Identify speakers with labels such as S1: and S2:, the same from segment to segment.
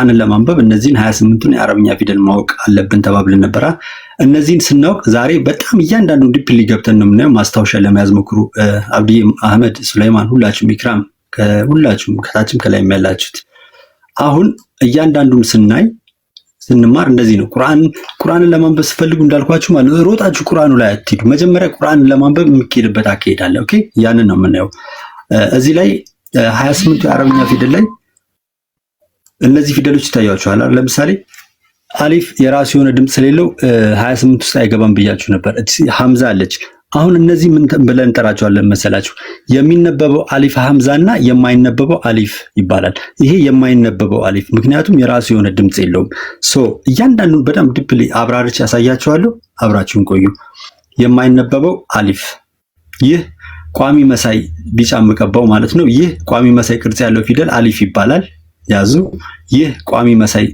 S1: ቁርአንን ለማንበብ እነዚህን 28ቱን የአረብኛ ፊደል ማወቅ አለብን ተባብለን ነበራ። እነዚህን ስናውቅ ዛሬ በጣም እያንዳንዱ deeply ገብተን ነው የምናየው። ማስታወሻ ለመያዝ ሞክሩ። አብዲ፣ አህመድ፣ ሱላይማን፣ ሁላችሁም፣ ኢክራም፣ ሁላችሁም ከታችም ከላይ ያላችሁት አሁን እያንዳንዱን ስናይ ስንማር እንደዚህ ነው። ቁርአንን ለማንበብ ስትፈልጉ እንዳልኳችሁ ማለት ሮጣችሁ ቁርአኑ ላይ አትሂዱ። መጀመሪያ ቁርአንን ለማንበብ የሚኬድበት አካሄድ አለ። Okay፣ ያንን ነው የምናየው እዚህ ላይ 28ቱ የአረብኛ ፊደል ላይ እነዚህ ፊደሎች ይታያችኋል። ለምሳሌ አሊፍ የራሱ የሆነ ድምፅ ስለሌለው 28 ውስጥ አይገባም ብያችሁ ነበር። ሐምዛ አለች። አሁን እነዚህ ምን ብለን እንጠራቸዋለን መሰላችሁ? የሚነበበው አሊፍ ሐምዛ እና የማይነበበው አሊፍ ይባላል። ይሄ የማይነበበው አሊፍ ምክንያቱም የራሱ የሆነ ድምፅ የለውም። So እያንዳንዱን በደንብ deeply አብራርቼ ያሳያችኋለሁ። አብራችሁን ቆዩ። የማይነበበው አሊፍ ይህ ቋሚ መሳይ ቢጫ የምቀባው ማለት ነው። ይህ ቋሚ መሳይ ቅርጽ ያለው ፊደል አሊፍ ይባላል። ያዙ። ይህ ቋሚ መሳይ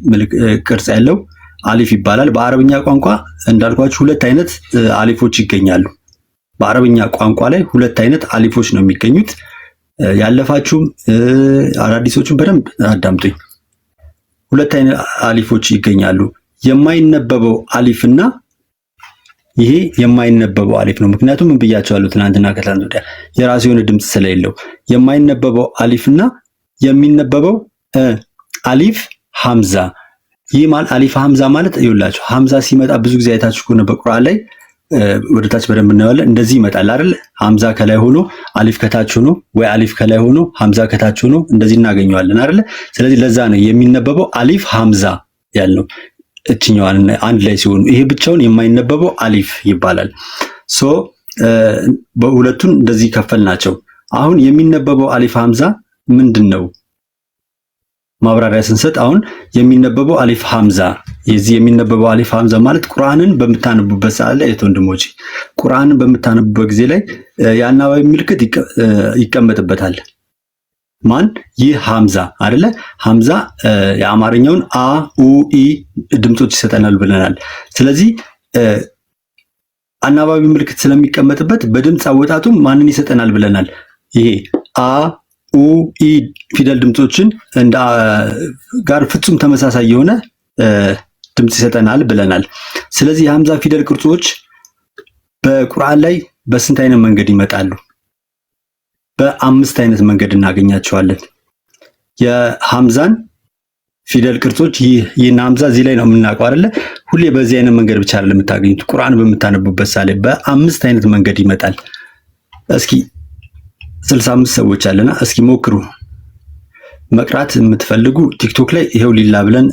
S1: ቅርጽ ያለው አሊፍ ይባላል። በአረብኛ ቋንቋ እንዳልኳችሁ ሁለት አይነት አሊፎች ይገኛሉ። በአረብኛ ቋንቋ ላይ ሁለት አይነት አሊፎች ነው የሚገኙት። ያለፋችሁም አዳዲሶቹም በደንብ አዳምጡኝ። ሁለት አይነት አሊፎች ይገኛሉ። የማይነበበው አሊፍና ይሄ የማይነበበው አሊፍ ነው። ምክንያቱም ምን ብያቸዋለሁ ትናንትና ከትናንት ወዲያ የራሱ የሆነ ድምፅ ስለሌለው የማይነበበው አሊፍና የሚነበበው አሊፍ ሐምዛ። ይህ ማለት አሊፍ ሐምዛ ማለት ይኸውላችሁ ሐምዛ ሲመጣ ብዙ ጊዜ አይታችሁ ከሆነ በቁርአን ላይ ወደታች በደንብ እናየዋለን። እንደዚህ ይመጣል አይደል? ሐምዛ ከላይ ሆኖ አሊፍ ከታች ሆኖ ወይ አሊፍ ከላይ ሆኖ ሐምዛ ከታች ሆኖ እንደዚህ እናገኘዋለን አይደል? ስለዚህ ለዛ ነው የሚነበበው አሊፍ ሐምዛ ያልነው። እችኛዋን አንድ ላይ ሲሆኑ ይሄ ብቻውን የማይነበበው አሊፍ ይባላል። So በሁለቱን እንደዚህ ከፈል ናቸው። አሁን የሚነበበው አሊፍ ሐምዛ ምንድን ነው? ማብራሪያ ስንሰጥ አሁን የሚነበበው አሊፍ ሐምዛ የዚህ የሚነበበው አሊፍ ሐምዛ ማለት ቁርአንን በምታነቡበት ሰዓት ላይ ወንድሞቼ ቁርአንን በምታነቡበት ጊዜ ላይ የአናባቢ ምልክት ይቀመጥበታል። ማን ይህ ሐምዛ አይደለ? ሐምዛ የአማርኛውን አ ኡ ኢ ድምጾች ይሰጠናል ብለናል። ስለዚህ አናባቢ ምልክት ስለሚቀመጥበት በድምፅ አወጣቱም ማንን ይሰጠናል ብለናል? ይሄ አ ኡ ኢ ፊደል ድምጾችን እንደ ጋር ፍጹም ተመሳሳይ የሆነ ድምጽ ይሰጠናል ብለናል። ስለዚህ የሐምዛ ፊደል ቅርጾች በቁርአን ላይ በስንት አይነት መንገድ ይመጣሉ? በአምስት አይነት መንገድ እናገኛቸዋለን። የሐምዛን ፊደል ቅርጾች ይህን ሐምዛ እዚህ ላይ ነው የምናውቀው አይደለ? ሁሌ በዚህ አይነት መንገድ ብቻ አይደለም የምታገኙት። ቁርአን በምታነቡበት ሳለ በአምስት አይነት መንገድ ይመጣል። እስኪ 65 ሰዎች አለና እስኪ ሞክሩ። መቅራት የምትፈልጉ ቲክቶክ ላይ ይሄው ሊላ ብለን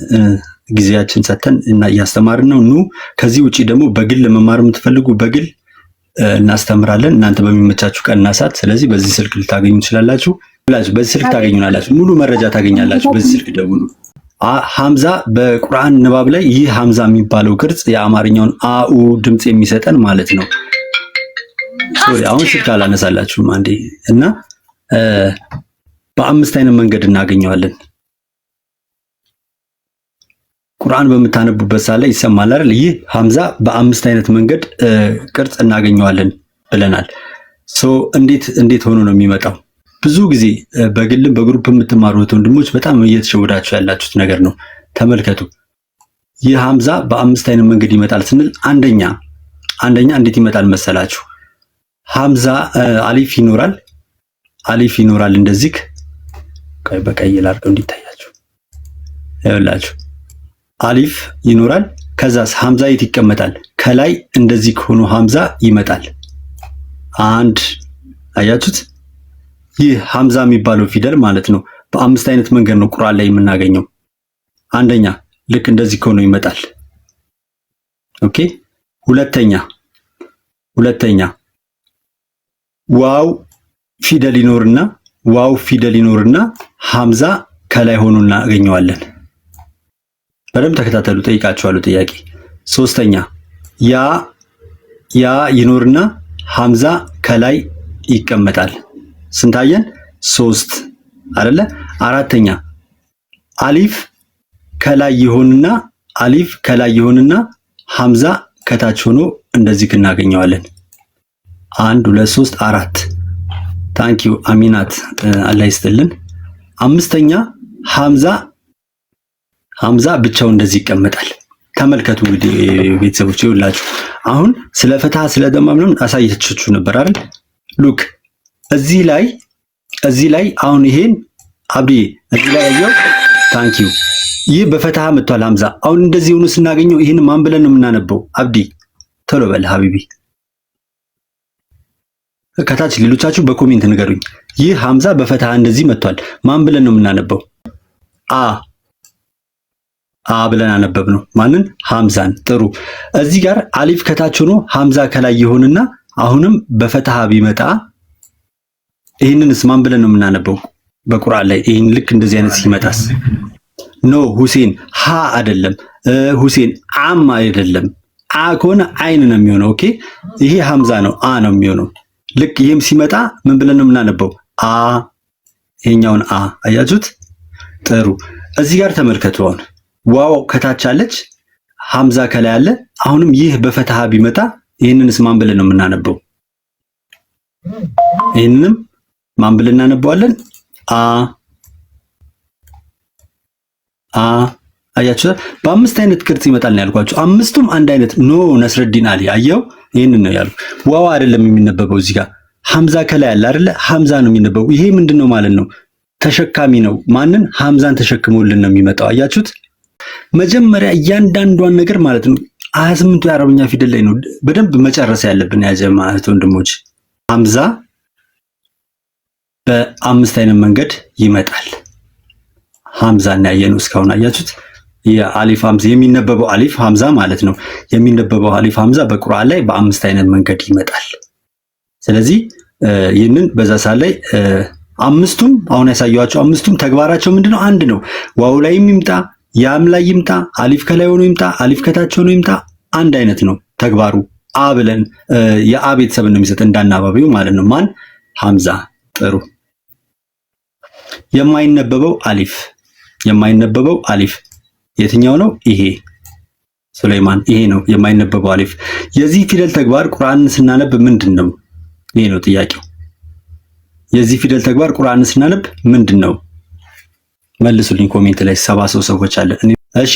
S1: ጊዜያችን ሰጥተን እና እያስተማርን ነው። ኑ። ከዚህ ውጪ ደግሞ በግል መማር የምትፈልጉ በግል እናስተምራለን፣ እናንተ በሚመቻችሁ ቀንና ሰዓት። ስለዚህ በዚህ ስልክ ልታገኙ ትችላላችሁ። በዚህ ስልክ ታገኙናላችሁ። ሙሉ መረጃ ታገኛላችሁ። በዚህ ስልክ ደውሉ። ሐምዛ በቁርአን ንባብ ላይ ይህ ሐምዛ የሚባለው ቅርጽ የአማርኛውን አኡ ድምጽ የሚሰጠን ማለት ነው። Sorry አሁን ስልክ አላነሳላችሁም አንዴ እና በአምስት አይነት መንገድ እናገኘዋለን። ቁርአን በምታነቡበት ሰዓት ላይ ይሰማል አይደል? ይህ ሐምዛ በአምስት አይነት መንገድ ቅርጽ እናገኘዋለን ብለናል። So እንዴት እንዴት ሆኖ ነው የሚመጣው? ብዙ ጊዜ በግልም በ group የምትማሩት ወንድሞች በጣም እየተሸወዳችሁ ያላችሁት ነገር ነው። ተመልከቱ። ይህ ሐምዛ በአምስት አይነት መንገድ ይመጣል ስንል አንደኛ አንደኛ እንዴት ይመጣል መሰላችሁ? ሐምዛ አሊፍ ይኖራል፣ አሊፍ ይኖራል። እንደዚህ በቀይ ላድርገው እንዲታያችሁ። ይኸውላችሁ አሊፍ ይኖራል። ከዛስ ሐምዛ የት ይቀመጣል? ከላይ እንደዚህ ሆኖ ሐምዛ ይመጣል። አንድ አያችሁት? ይህ ሐምዛ የሚባለው ፊደል ማለት ነው። በአምስት አይነት መንገድ ነው ቁርአን ላይ የምናገኘው። አንደኛ ልክ እንደዚህ ሆኖ ይመጣል። Okay። ሁለተኛ ሁለተኛ ዋው ፊደል ይኖርና ዋው ፊደል ይኖርና ሐምዛ ከላይ ሆኖ እናገኘዋለን። በደንብ ተከታተሉ፣ ጠይቃችኋለሁ ጥያቄ። ሶስተኛ ያ ያ ይኖርና ሐምዛ ከላይ ይቀመጣል። ስንታየን? ሶስት አይደለ? አራተኛ አሊፍ ከላይ ይሆንና አሊፍ ከላይ ይሆንና ሐምዛ ከታች ሆኖ እንደዚህ እናገኘዋለን። አንድ ሁለት ሶስት አራት። Thank you አሚናት፣ አላህ ይስጥልን። አምስተኛ ሐምዛ ሀምዛ ብቻው እንደዚህ ይቀመጣል። ተመልከቱ እንግዲህ ቤተሰቦች ይኸውላችሁ፣ አሁን ስለ ፈትሃ ስለ ደማ ምናምን አሳየቻችሁ ነበር አይደል? Look፣ እዚህ ላይ አሁን ይሄን አብዲ እዚህ ላይ ያየው፣ thank you። ይህ በፈትሃ መጥቷል ሀምዛ። አሁን እንደዚህ ሆኖ ስናገኘው ይህን ማን ብለን ነው የምናነበው? አብዲ ቶሎ በል ሀቢቢ። ከታች ሌሎቻችሁ በ comment ንገሩኝ። ይህ ሀምዛ በፈትሃ እንደዚህ መጥቷል። ማን ብለን ነው የምናነበው? አ አ ብለን አነበብነው። ማንን? ሀምዛን። ጥሩ። እዚህ ጋር አሊፍ ከታች ሆኖ ሀምዛ ከላይ ይሆንና አሁንም በፈትሃ ቢመጣ ይህንንስ ማን ብለን ነው የምናነበው? በቁርአን ላይ ይህን ልክ እንደዚህ አይነት ሲመጣስ? No ሁሴን፣ ሀ አይደለም ሁሴን፣ አም አይደለም። አ ከሆነ አይን ነው የሚሆነው። Okay፣ ይሄ ሀምዛ ነው፣ አ ነው የሚሆነው። ልክ ይሄም ሲመጣ ምን ብለን ነው የምናነበው? አ። ይሄኛውን አ አያችሁት? ጥሩ። እዚህ ጋር ተመልከቱ። አሁን ዋው ከታች አለች፣ ሀምዛ ከላይ አለ። አሁንም ይህ በፈትሃ ቢመጣ ይህንንስ ማን ብለን ነው የምናነበው? ይህንንም ማን ብለን እናነበዋለን? አ አ። አያችሁ፣ በአምስት አይነት ቅርጽ ይመጣል ነው ያልኳችሁ። አምስቱም አንድ አይነት። No ነስረዲን አሊ፣ አየው፣ ይህንን ነው ያልኩ። ዋው አይደለም የሚነበበው፣ እዚህ ጋር ሀምዛ ከላይ አለ አይደለ? ሀምዛ ነው የሚነበበው። ይሄ ምንድን ነው ማለት ነው? ተሸካሚ ነው። ማንን? ሀምዛን ተሸክሞልን ነው የሚመጣው። አያችሁት? መጀመሪያ እያንዳንዷን ነገር ማለት ነው 28ቱ የአረብኛ ፊደል ላይ ነው በደንብ መጨረስ ያለብን። ያ ጀማዓት ወንድሞች፣ ሀምዛ በአምስት አይነት መንገድ ይመጣል። ሀምዛን ያየነው እስካሁን አያችሁት። የአሊፍ ሀምዛ፣ የሚነበበው አሊፍ ሀምዛ ማለት ነው። የሚነበበው አሊፍ ሀምዛ በቁርአን ላይ በአምስት አይነት መንገድ ይመጣል። ስለዚህ ይህንን በዛ ሰዓት ላይ አምስቱም፣ አሁን ያሳየኋቸው አምስቱም ተግባራቸው ምንድነው? አንድ ነው። ዋው ላይም ይምጣ፣ ያም ላይ ይምጣ፣ አሊፍ ከላይ ሆኖ ይምጣ፣ አሊፍ ከታች ሆኖ ይምጣ፣ አንድ አይነት ነው ተግባሩ። አ ብለን የአ ቤተሰብ ነው የሚሰጥ እንዳናባቢው ማለት ነው። ማን? ሀምዛ። ጥሩ። የማይነበበው አሊፍ፣ የማይነበበው አሊፍ የትኛው ነው? ይሄ ሱለይማን፣ ይሄ ነው የማይነበበው አሊፍ። የዚህ ፊደል ተግባር ቁርአንን ስናነብ ምንድን ነው? ይሄ ነው ጥያቄው። የዚህ ፊደል ተግባር ቁርአንን ስናነብ ምንድን ነው? መልሱልኝ comment ላይ፣ 73 ሰዎች አለ። እሺ፣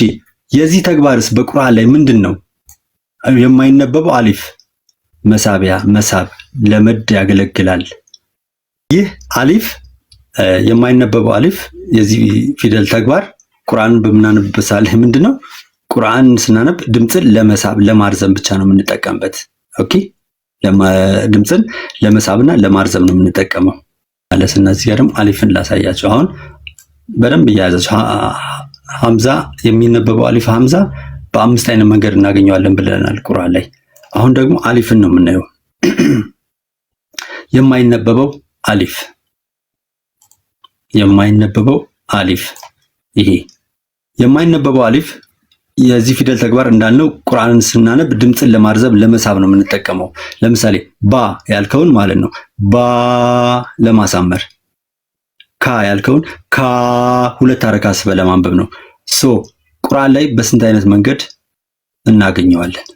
S1: የዚህ ተግባርስ በቁርአን ላይ ምንድን ነው? የማይነበበው አሊፍ መሳቢያ፣ መሳብ፣ ለመድ ያገለግላል። ይህ አሊፍ፣ የማይነበበው አሊፍ፣ የዚህ ፊደል ተግባር ቁርአንን በምናነብበት ሰዓት ላይ ምንድን ነው? ቁርአንን ስናነብ ድምፅን ለመሳብ ለማርዘም ብቻ ነው የምንጠቀምበት። Okay፣ ድምፅን ለመሳብና ለማርዘም ነው የምንጠቀመው። አለስና እዚህ ጋር ደግሞ አሊፍን ላሳያቸው። አሁን በደንብ እያያዛችሁ፣ ሀምዛ፣ የሚነበበው አሊፍ ሀምዛ በአምስት አይነት መንገድ እናገኘዋለን ብለናል ቁርአን ላይ። አሁን ደግሞ አሊፍን ነው የምናየው። የማይነበበው አሊፍ፣ የማይነበበው አሊፍ፣ ይሄ የማይነበበው አሊፍ የዚህ ፊደል ተግባር እንዳልነው ቁርአንን ስናነብ ድምፅን ለማርዘም ለመሳብ ነው የምንጠቀመው። ለምሳሌ ባ ያልከውን ማለት ነው ባ ለማሳመር፣ ካ ያልከውን ካ ሁለት አረካ ስበ ለማንበብ ነው። So ቁርአን ላይ በስንት አይነት መንገድ እናገኘዋለን?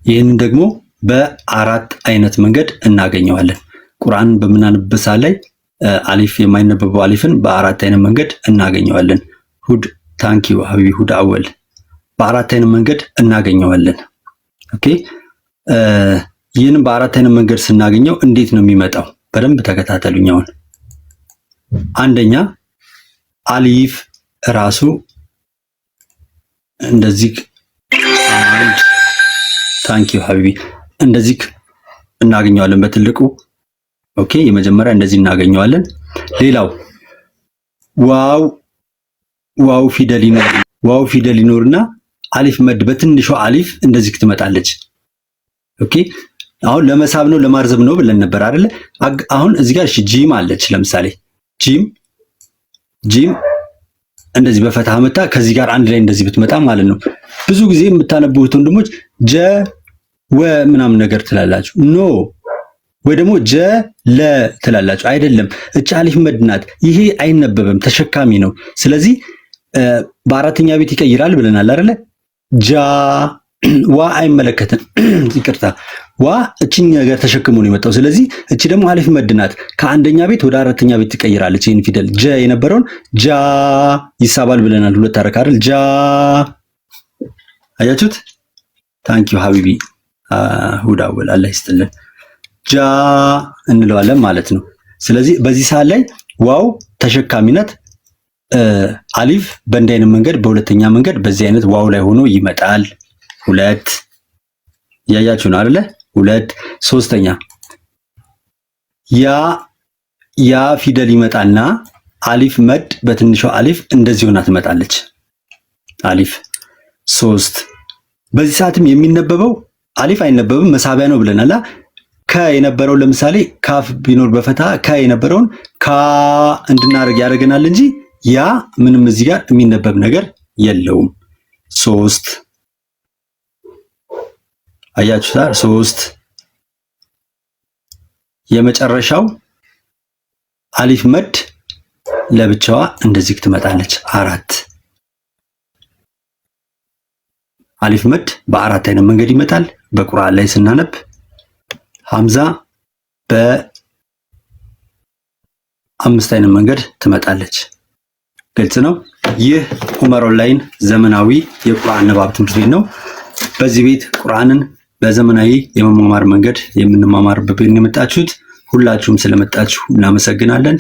S1: ይህንን ደግሞ በአራት አይነት መንገድ እናገኘዋለን። ቁርአንን በምናነብበት ሰዓት ላይ አሊፍ፣ የማይነበበው አሊፍን በአራት አይነት መንገድ እናገኘዋለን። ሁድ፣ thank you ሀቢቢ፣ ሁድ አወል፣ በአራት አይነት መንገድ እናገኘዋለን። Okay፣ ይህንን በአራት አይነት መንገድ ስናገኘው እንዴት ነው የሚመጣው? በደንብ ተከታተሉኝ። አሁን አንደኛ አሊፍ ራሱ እንደዚህ አንድ፣ thank you ሀቢቢ፣ እንደዚህ እናገኘዋለን በትልቁ። Okay፣ የመጀመሪያ እንደዚህ እናገኘዋለን። ሌላው ዋው ዋው ፊደል ይኖር ዋው ፊደል ይኖርና አሊፍ መድ በትንሿ አሊፍ እንደዚህ ትመጣለች። Okay፣ አሁን ለመሳብ ነው ለማርዘም ነው ብለን ነበር አይደለ? አሁን እዚህ ጋር እሺ ጂም አለች። ለምሳሌ ጂም ጂም እንደዚህ በፈትሃ መታ ከዚህ ጋር አንድ ላይ እንደዚህ ብትመጣ ማለት ነው። ብዙ ጊዜ የምታነቡት ወንድሞች ጀ ወ ምናምን ነገር ትላላችሁ። No፣ ወይ ደግሞ ጀ ለ ትላላችሁ። አይደለም፣ እቺ አሊፍ መድ ናት። ይሄ አይነበብም፣ ተሸካሚ ነው። ስለዚህ በአራተኛ ቤት ይቀይራል ብለናል አይደለ? ጃ ዋ አይመለከትም። ይቅርታ፣ ዋ እቺን ነገር ተሸክሞ ነው የመጣው። ስለዚህ እቺ ደግሞ አሊፍ መድ ናት። ከአንደኛ ቤት ወደ አራተኛ ቤት ትቀይራለች። ይህን ፊደል ጀ የነበረውን ጃ ይሳባል ብለናል። ሁለት አረካ አይደል? ጃ አያችሁት? Thank you حبيبي ሁዳወል፣ አላህ ይስጥልን። ጃ እንለዋለን ማለት ነው። ስለዚህ በዚህ ሰዓት ላይ ዋው ተሸካሚነት አሊፍ በእንዲህ አይነት መንገድ፣ በሁለተኛ መንገድ በዚህ አይነት ዋው ላይ ሆኖ ይመጣል። ሁለት እያያችሁ ነው አይደለ? ሁለት። ሶስተኛ ያ ያ ፊደል ይመጣና አሊፍ መድ በትንሿ አሊፍ እንደዚህ ሆና ትመጣለች። አሊፍ ሶስት። በዚህ ሰዓትም የሚነበበው አሊፍ አይነበብም፣ መሳቢያ ነው ብለናል። ከ የነበረውን ለምሳሌ ካፍ ቢኖር በፈታ ከ የነበረውን ካ እንድናደርግ ያደርገናል እንጂ ያ ምንም እዚህ ጋር የሚነበብ ነገር የለውም። ሶስት አያችሁታ። ሶስት። የመጨረሻው አሊፍ መድ ለብቻዋ እንደዚህ ትመጣለች። አራት። አሊፍ መድ በአራት አይነት መንገድ ይመጣል። በቁርአን ላይ ስናነብ ሐምዛ በአምስት አይነት መንገድ ትመጣለች። ግልጽ ነው። ይህ ዑመር ኦንላይን ዘመናዊ የቁርአን ንባብ ትምህርት ቤት ነው። በዚህ ቤት ቁርአንን በዘመናዊ የመማማር መንገድ የምንማማርበት ቤት ነው የመጣችሁት። ሁላችሁም ስለመጣችሁ እናመሰግናለን።